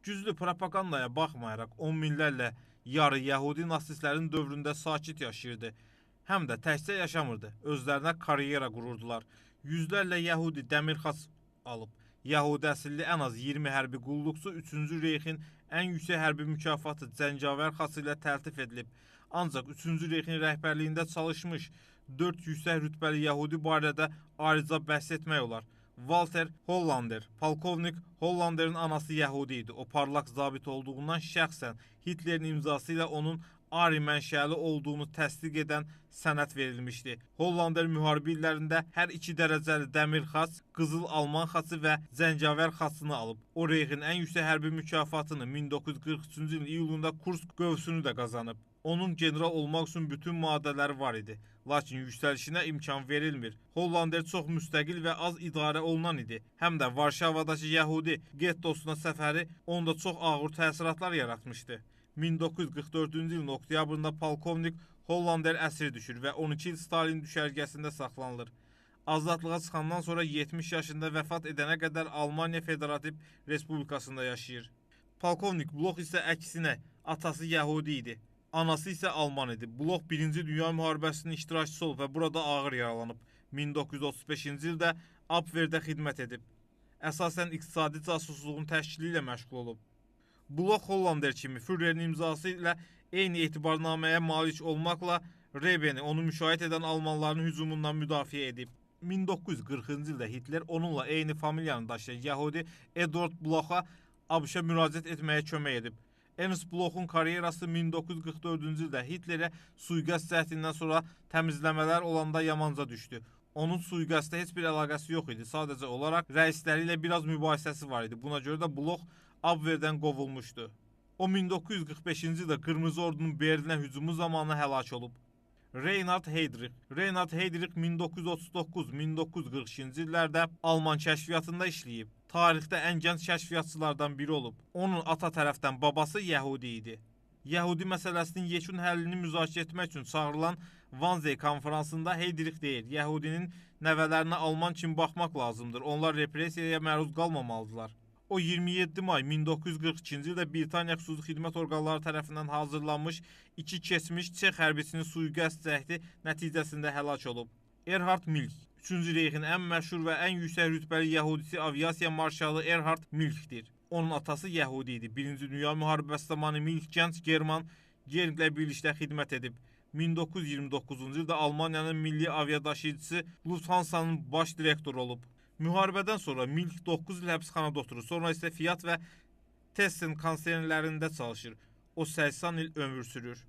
Güclü propagandaya baxmayaraq 10 minlərlə yarı yəhudi nasistlərin dövründə sakit yaşayırdı. Həm də təkcə yaşamırdı, özlərinə karyera qururdular. Yüzlərlə yəhudi dəmir xaç alıb. Yəhudi əsilli ən az 20 hərbi qulluqçu 3-cü Reyxin ən yüksək hərbi mükafatı Cəngavər xaçı ilə təltif edilib. Ancaq 3-cü Reyxin rəhbərliyində çalışmış 4 yüksək rütbəli yəhudi barədə ayrıca bəhs etmək olar. Walter Hollander, polkovnik Hollanderin anası yəhudi idi. O parlaq zabit olduğundan şəxsən Hitlerin imzası ilə onun Ari mənşəli olduğunu təsdiq edən sənəd verilmişdi. Hollander müharibə illərində hər iki dərəcəli dəmir xaç, qızıl Alman xaçı və cəngavər xaçını alıb. O Reyxin ən yüksək hərbi mükafatını 1943-cü ilin iyulunda Kursk qövsünü də qazanıb. Onun general olmaq üçün bütün maddələri var idi. Lakin yüksəlişinə imkan verilmir. Hollander çox müstəqil və az idarə olunan idi. Həm də Varşavadakı yəhudi gettosuna səfəri onda çox ağır təəssüratlar yaratmışdı. 1944-cü ilin oktyabrında polkovnik Hollander əsir düşür və 12 il Stalin düşərgəsində saxlanılır. Azadlığa çıxandan sonra 70 yaşında vəfat edənə qədər Almaniya Federativ Respublikasında yaşayır. Polkovnik Bloch isə əksinə, atası yəhudi idi. Anası isə Alman idi. Bloch 1-ci Dünya Müharibəsinin iştirakçısı olub və burada ağır yaralanıb. 1935-ci ildə Abverdə xidmət edib. Əsasən iqtisadi casusluğun təşkili ilə məşğul olub. Bloch Hollander kimi Führerin imzası ilə eyni etibarnaməyə malik olmaqla Rebeni onu müşayiət edən almanların hücumundan müdafiə edib. 1940-cı ildə Hitler onunla eyni familiyanı daşıyan yəhudi Eduard Blocha ABŞ-a müraciət etməyə kömək edib. Ernst Blochun karyerası 1944-cü ildə Hitlerə sui-qəsd cəhdindən sonra təmizləmələr olanda yamanca düşdü. Onun sui-qəsdə heç bir əlaqəsi yox idi. Sadəcə olaraq rəisləri ilə biraz mübahisəsi var idi. Buna görə də Bloch Abverdən qovulmuşdu. O 1945-ci ildə Qırmızı Ordunun Berlinə hücumu zamanı həlak olub. Reinhard Heydrich. Reinhard Heydrich 1939-1942-ci illərdə Alman kəşfiyyatında işləyib. Tarixdə ən gənc kəşfiyyatçılardan biri olub. Onun ata tərəfdən babası yəhudi idi. Yəhudi məsələsinin yekun həllini müzakirə etmək üçün çağırılan Wannsee konfransında Heydrich deyir, yəhudinin nəvələrinə Alman kimi baxmaq lazımdır. Onlar repressiyaya məruz qalmamalıdırlar. O 27 may 1942-ci ildə Britaniya xüsusi xidmət orqanları tərəfindən hazırlanmış iki keçmiş Çex hərbiçisinin sui-qəsd cəhdi nəticəsində həlak olub. Erhard Milch, 3-cü Reyxin ən məşhur və ən yüksək rütbəli yəhudisi aviasiya marşalı Erhard Milchdir. Onun atası yəhudi idi. 1-ci Dünya müharibəsi zamanı Milch gənc German Geringlə birlikdə xidmət edib. 1929-cu ildə Almaniyanın milli aviadaşıyıcısı Lufthansa-nın baş direktoru olub. Müharibədən sonra Milch 9 il həbsxanada oturur. Sonra isə Fiat və Thyssen konsernlərində çalışır. O 80 il ömür sürür.